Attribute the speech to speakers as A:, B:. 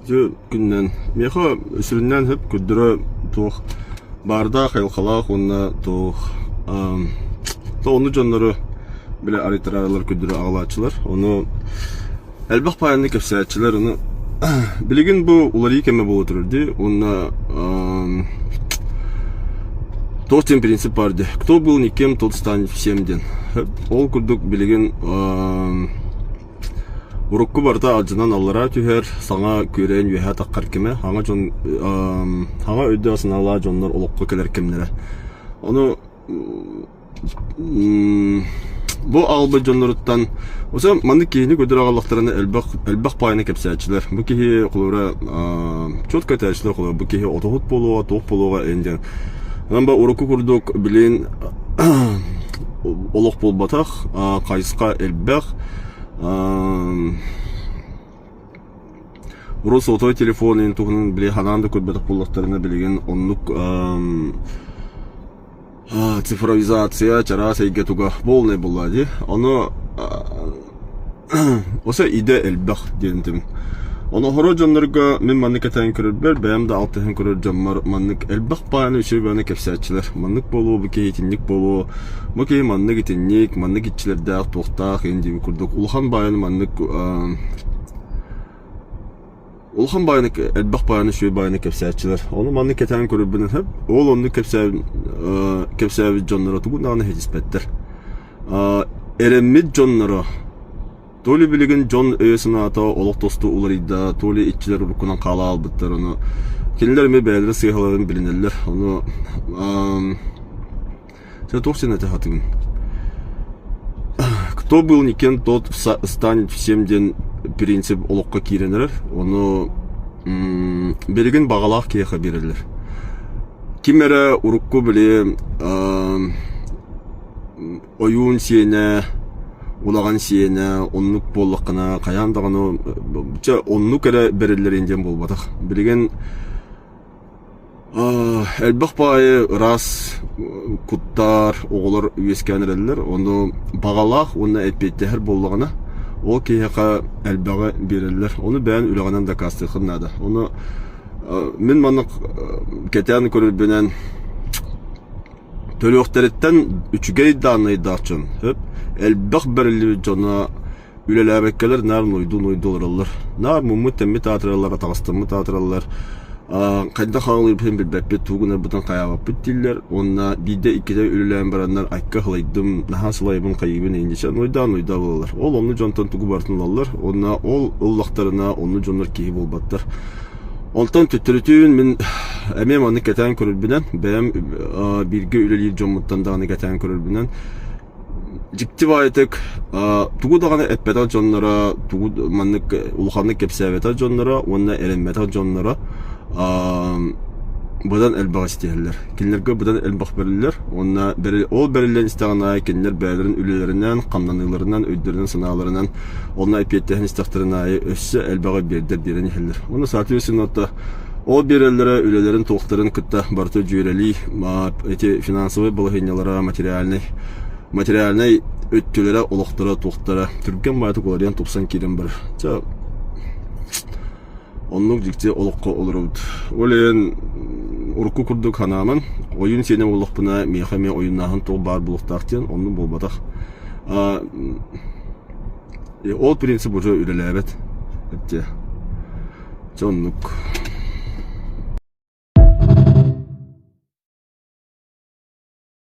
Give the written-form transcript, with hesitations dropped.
A: Ити күнүнэн миэхэ сүрүннээн сөп көрдөрө туох баардаах айылҕалаах уонна туох ону дьоннору бile арыйтараралар көрдөрө аҕалааччылар. Ону элбэх паайаны кэпсээччилэр. Ону билигин бу уларыйыы кэмэ буола турар дии. Уонна туох диэн принцип баар дии. Кто был никем, тот станет всем диэн. Ол курдук билигин Урукку барыта алдьанан аллараа түһэр, саҥа күөрэйэн үөһээ таххар кэмэ, саҥа дьон саҥа өйдөөх-санаалаах дьоннор олоххо кэлэр кэмнэрэ. Ону бу аҕалбыт дьонноруттан осо маннык киһини көрдөрө аҕаллахтарына элбэх элбэх паайаны кэпсээччилэр. Бу киһи холобура четко этээччилэр холобура бу киһи отоһут буолуоҕа, туох буолуоҕа эҥин диэн. Онон бу урукку курдук билигин олох буолбатах, хайысха элбэх. Урут сотовай телефон иһин туһунан били ханаан да көрбөтөх буоллахтарына билигин оннук цифровизация чараас эйгэ туга полный буолла дии. Ону Оса идэ элбэх диэн этим. Ону оһоро дьоннорго мин маннык кэтээн көрөрбөр, бэйэм да алтыһан көрөр дьоммор маннык элбэх баайаны үчүгэй баайаны кэпсээччилэр. Маннык буолуо, бу киһи итинник буолуо, бу киһи маннык итинник, маннык иччилэрдээх, туохтаах иһин диэбит курдук улахан баайаны маннык Улахан баайыны, элбэх баайыны, үчүгэй баайыны кэпсээччилэр. Ону маннык кэтээн көрөрбүнэн сөп. Ол оннук кэпсээбит, кэпсээбит дьонноро тугу даҕаны иһитиспэттэр. Эрэммит дьонноро то ли билигин дьон өйө-санаата олох тосту уларыйда, то ли иччилэр уруккунан хаала хаалбыттар. Ону кинилэр эмиэ бэйэлэрин сыыһаларын билинэллэр. Ону Сен туох сен этэ сатыгын? Кто был никем, тот станет всем диэн принцип олоххо киирэн эрэр. Ону билигин баҕалаах киһиэхэ биэрэллэр. Ким эрэ урукку били ойуун сиэнэ, улахан сиэнэ оннук буоллаххына хайаан даҕаны чэ оннук эрэ бэриллэрин диэн буолбатах. Билигин Элбэх баайы ыраас куттаар оҕолор үөскээн эрэллэр. Ону баҕалаах уонна эппиэттэһэр буоллаҕына, ол киһиэхэ элбэҕи биэрэллэр. Ону бэйэн үлэҕинэн дакаастыаххын наада. Ону мин маннык кэтээн көрөрбүнэн төрүөхтэриттэн үчүгэй дааннайдаах дьон, элбэх бэриллибит дьоно Үлэлээбэккэлэр наар нуйдуу-нуйдуу олороллор. Наар муммут-тэммит аатыраллар, атаҕастаммыт аатыраллар. Хайдах аҕылыырбытын билбэппит, тугу гынарбытын хайаабаппыт дииллэр. Уонна биирдэ-иккитэ үлэлээн бараннар айка сылайдым, наһаа сылайабын, хайыыбын инничэ нуйдаа-нуйдаа буолаллар. Ол онну дьонтон тугу барытын ылаллар. Уонна ол ыллахтарына онну дьоннор киһи буолбаттар. Онтон төттөрүтүн мин эмиэ маннык кэтээн көрөрбүнэн, бэйэм бииргэ үлэлиир дьоммуттан даҕаны кэтээн көрөрбүнэн, Дьикти баҕайытык тугу даҕаны эппэтэх дьонноро, тугу маннык улаханнык кэпсээбэтэх дьонноро уонна эрэммэтэх дьонноро быдан элбэҕи ситиһэллэр. Кинилэргэ быдан элбэх бэриллэр уонна ол бэриллэн истэҕин аайы кинилэр бэйэлэрин үлэлэринэн, хамнаныыларынан, өйдөрүнэн-санааларынан онно эппиэттэһэн истэхтэрин аайы өссө элбэҕи биэрдэр биэрэн иһэллэр. Уонна соответственно ол биэрэллэрэ үлэлэрин туохтарын кытта барыта дьүөрэлии эти финансовай балаһыанньалара материальнай материальнай өттүлэрэ олохторо туохтара түргэн баайытык уларыйан тупсан киирэн барар. Чэ оннук дьикти олоххо олоробут. Ол иһин урукку курдук санааман ойуун сиэнэ буоллахпына миэхэ эмиэ ойууннааһын туох баар буолуохтаах диэн оннук буолбатах. Ол принцип уже үлэлээбэт. Дьэ оннук.